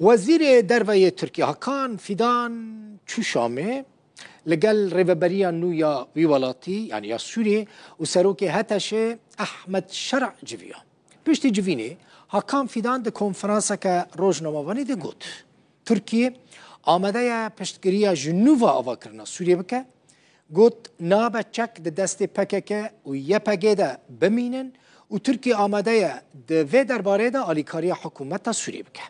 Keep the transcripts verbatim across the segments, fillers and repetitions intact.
Wezîrê Derve yê Tirkiyê Hakan Fidan çû Şamê li gel rêveberiya nû ya wî welatî, yanî ya Sûriyê û serokê HTŞ'ê Ehmed Şer'a civiya. Piştî civînê Hakan Fidan di konferanseke rojnamevanî de got, Tirkiye amade ye piştgiriya ji nû ve avakirina Sûriyê bike. Got, nabe çek di destê P K K û Y P G de bimînin û Tirkiye amade ye di vê derbarê de alîkariya hikûmeta Sûriyê bike.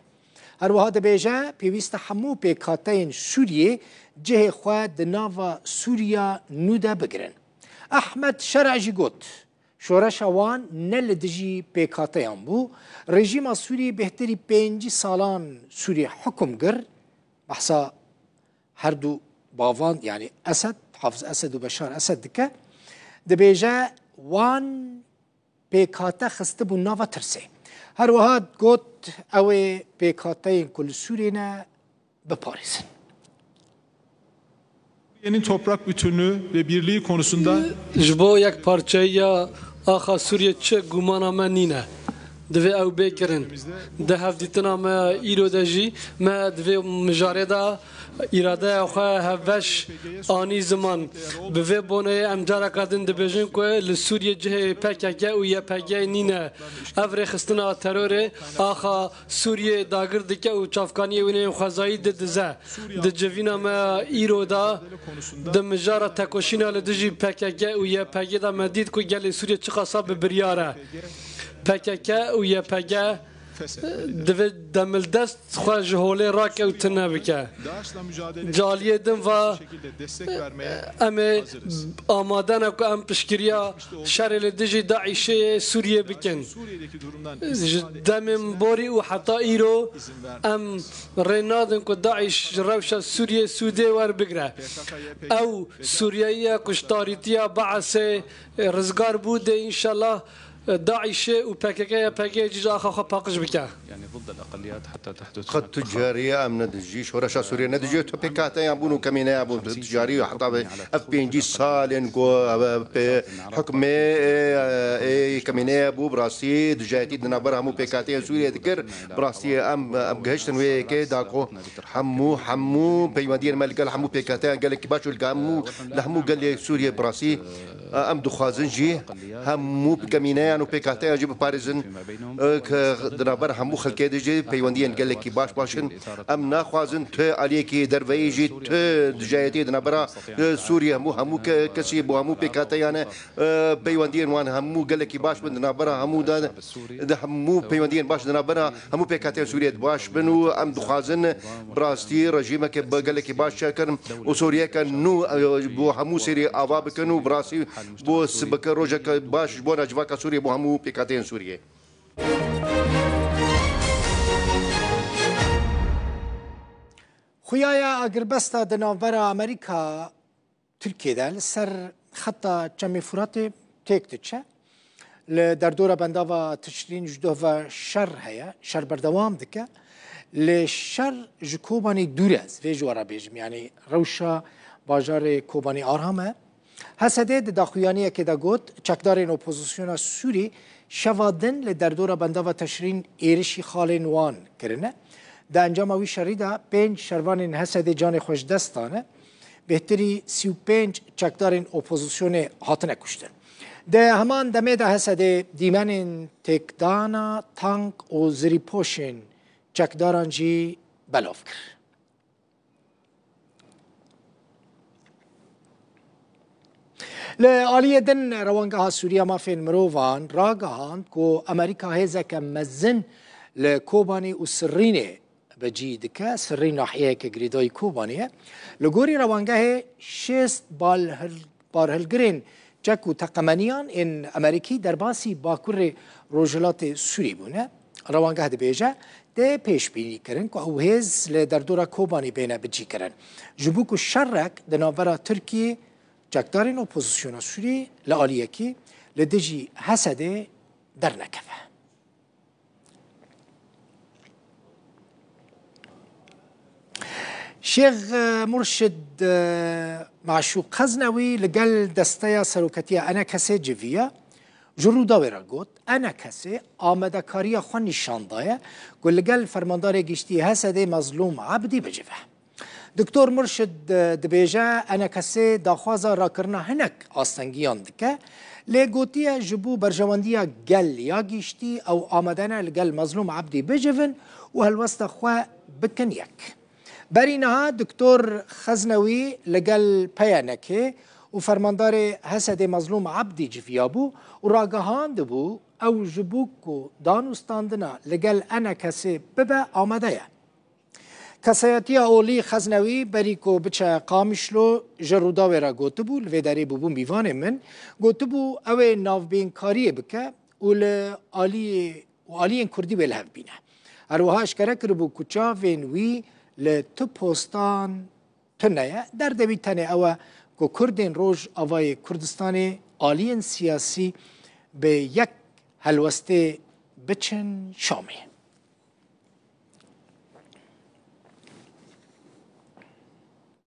Her wiha dibêje, pêwîst e hemû pêkhateyên Sûriyê cihê xwe di nava Sûriya nû de bigirin. Ehmed Şer'a jî got, şoreşa wan ne li dijî pêkhateyan bû. Rejîma Sûriyê bêhtirî pêncî salan Sûriyê hukm kir. Behsa her du bavan, yanî Esed, Hafiz Esed û Beşar Esed dike. Dibêje, wan pêkhate xistibûn nava tirsê. Her wiha got, ew ê pêkhateyên ku li Sûriyê ne biparêzin. Suriye'nin toprak bütünlüğü ve birliği konusunda Ji bo yekparçeyiya axa Sûriyê çi gumana me nîne. Divê ew bê kirin. Di hevdîtina me îro de jî me di vê mijarê de îradeya xwe hevbeş anî ziman. Bi vê boneyê em careka din dibêjin ku li Sûriyê cihê P K K û Y P G nîne. Ev rêxistina terorê axa Sûriyê dagir dike û çavkaniyê wî yên xwezayî didize. Di civîna me ya îro de, di mijara tekoşîna li dijî P K K û Y P G de me dît ku gelê Sûriyê çiqasa bi biryar e. P K K û Y P G divê demildest xwe ji holê rakewtine bike. Ji aliyê din ve em ê amade ne ku em piştgiriya şerê li dijî DAIŞê yê Sûriyê bikin. Ji demên borî û heta îro em rê nadin ku DAIŞ ji rewşa Sûriyê sûdê werbigre. Ew Sûriyeyiya ku ji tarîtiya Baesê rizgar bû, dê înşallah DAIŞê û P K K Y P G jî ji axa xwe paqij bike. Qet tu carî em ne dijî şoreşa Sûriyê, ne dijî tu pêkhateyan bûn û kemîneya bûn. Tu carî heta vê ev pêncî salên ku ev pê hukmê, ê, ê, kemîneye bû, bi rastî dijayetî di navbera hemû pêkhateyên Sûriyê dikir. Bi rastî em, em gihiştin wê yekê da ku hemû, hemû peywendiyên me li gel hemû pêkhateyan gelekî baş û li hemû, li hemû gelê Sûriyê bi rastî, e, em dixwazin jî hemû kemîneyan û pêkhateyan jî biparêzin, e, ke di navbera hemû xelkê de jî peywendiyên gelekî baş baş in. Em naxwazin tu aliyekî derveyî jî tu dijayetî di navbera, e, Sûriyê hemû, hemû ke-, kesî bo hemû pêkhateyan e, e, peywendiyên wan hemû gelekî baş bin di navbera hemû de, di hemû peywendiyên baş di navbera hemû pêkhateyên Sûriyê de baş bin û em dixwazin bi rastî rejîmeke bi gelekî baş çêkin û Sûriyeke nû, e, bo hemû serî ava bikin û bi rastî bo sibike rojeke baş ji bona civaka Sûriyê bo hemû pêkhateyên Sûriyê. Xuya ya agirbesta di navbera Amerîka Tirkiyê de li ser xeta Çemê Furatê têk diçe. Li derdora bendava Tişrîn ji doh ve şer heye, şer berdewam dike. Lê şer ji Kobanê dûr e, ez vê ji we re bêjim, yanî rewşa bajarê Kobanê arha me. H S D di daxuyaniyekê de got, çekdarên opozisyona Sûrî şeva din li derdora bendava Teşrîn êrişî xalên wan kirine. Di encama wî şerî de pênc şervanên H S D canê xwe ji dest dane. Bêhtirî sî û pênc çekdarên opozisyonê hatine kuştin. Di heman demê de H S D dîmenên têkdana tank û zirîpoşên çekdaran jî belav kir. Li aliyê din, Rewangeha Sûriya Mafên Mirovan ragihand ku Amerîka hêzeke mezin li Kobanê û Sirrînê bi cî dike. Sirrîn nahiyeyeke girêdayî Kobanê ye. Li gorî rewangehê, şêst balhil-, barhilgirên çek û teqemeniyan ên Amerîkî derbasî bakurê rojhilatê Sûrî bûne. Rewangeh dibêje, tê pêşbînî kirin ku ew hêz li derdora Kobanê bêne bicîkirin. Ji bo ku şerek di navbera Tirkiyê, çekdarên opozisyona Sûrî li aliyekî li dijî H S D dernekeve. Şêx, e, Murşid, e, Maşûq Xeznewî li gel desteya seroketiya ENKSê civiya Ji Rûdawê re got, ENKSê amadekariya xwe nîşan daye ku li gel Fermandarê Giştî HSDê Mezlûm Ebdî bicive. Doktor Murşid, e, dibêje, ENKSê daxwaza rakirina hinek astengiyan dike, lê gotiye ji bo berjewendiya gel ya giştî ew amade ne li gel Mezlûm Ebdî bicivin û helwesta xwe bikin yek. Berî niha Doktor Xeznewî li gel PYNKê û fermandarê HSDê Mezlûm Ebdî civiyabû û ragihandibû ew ji bo ku danûstandina li gel ENKSê bibe amade ye. Kesayetiya olî Xeznewî berî ku biçe Qamişlo ji Rûdawê re gotibû, li vê derê bûbû mîvanê min, gotibû ew ê navbînkariyê bike û li aliyê û aliyên kurdî wê li hev bîne. Her wiha eşkere kiribû ku çavên wî li tu postan tune ye. Derdê wî tenê ew e ku kurdên Rojavayê Kurdistanê aliyên siyasî bi yek helwestê biçin Şamê.